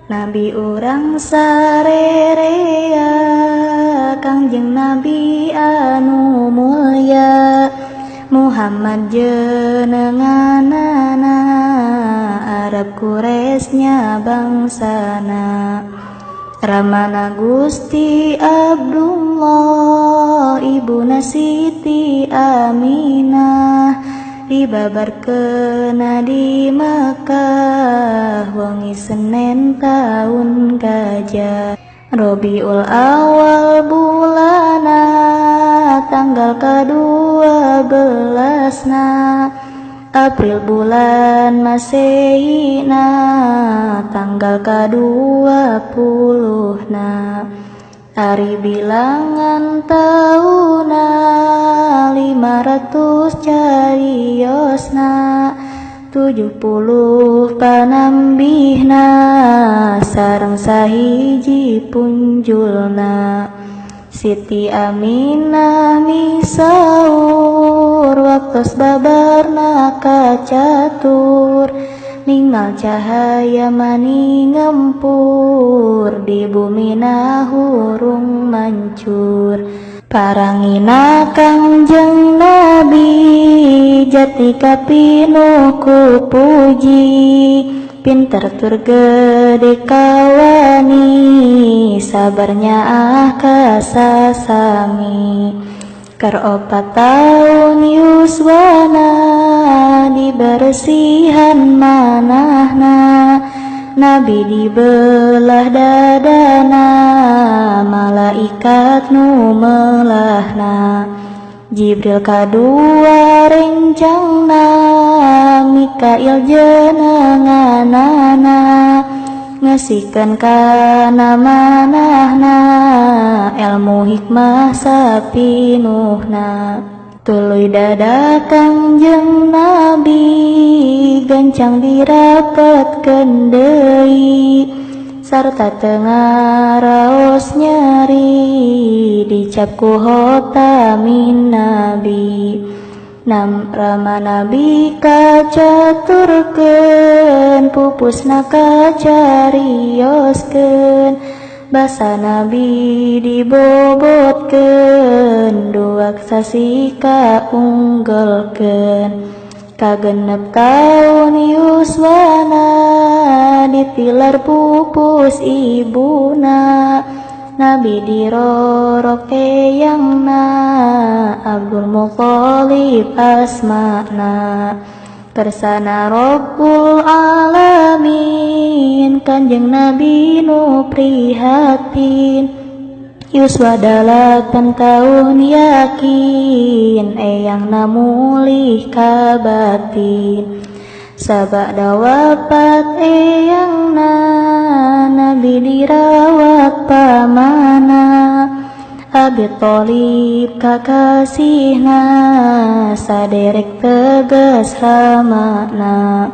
Nabi urang sarerea, Kangjeng Nabi anu mulya, Muhammad jenenganana, Arab Quraisy bangsana. Ramana Gusti Abdullah, ibuna Siti Aminah, dibabarkeun di Makkah wengi Senen taun gajah. Robiul Awal bulana, tanggal ka-12na, April bulan Masehina, tanggal ka-20na. Ari bilangan tauna 500 cariosna, 70 panambihna, sareng sahiji punjulna. Siti Aminah misaur waktos babarna kacatur, ningal cahaya mani ngempur, di bumina hurung mancur. Parangina Kangjeng Nabi, jati kapinuh ku puji, pinter tur gede kawani, sabar nyaah ka sasami. Keur 4 taun yuswana, dibersihan manahna, Nabi dibelah dadana, malaikat nu melahna. Jibril kadua rencangna, Mikail jenenganana, ngesikeun kana manahna, ilmu hikmah sapinuhna. Tuluy dada Kangjeng Nabi, gancang dirapetkeun deui, sarta teu ngaraos nyeri, dicap ku khotamin nabi. Nam rama Nabi kacaturkeun, pupusna kacarioskeun, basa Nabi dibobotkeun, duak sasih kaunggelkeun. Kagenep taun yuswana, ditilar pupus ibuna, Nabi dirorok eyangna, Abdul Muthalib asmana. Kersana Rabbul Alamin, Kanjeng Nabi nu prihatin, yuswa 8 tahun yakin, eyangna mulih kabatin. Sabada wafat eyangna, Nabi dirawat pamana, Abi Thalib kakasihna, saderek tegas ramana.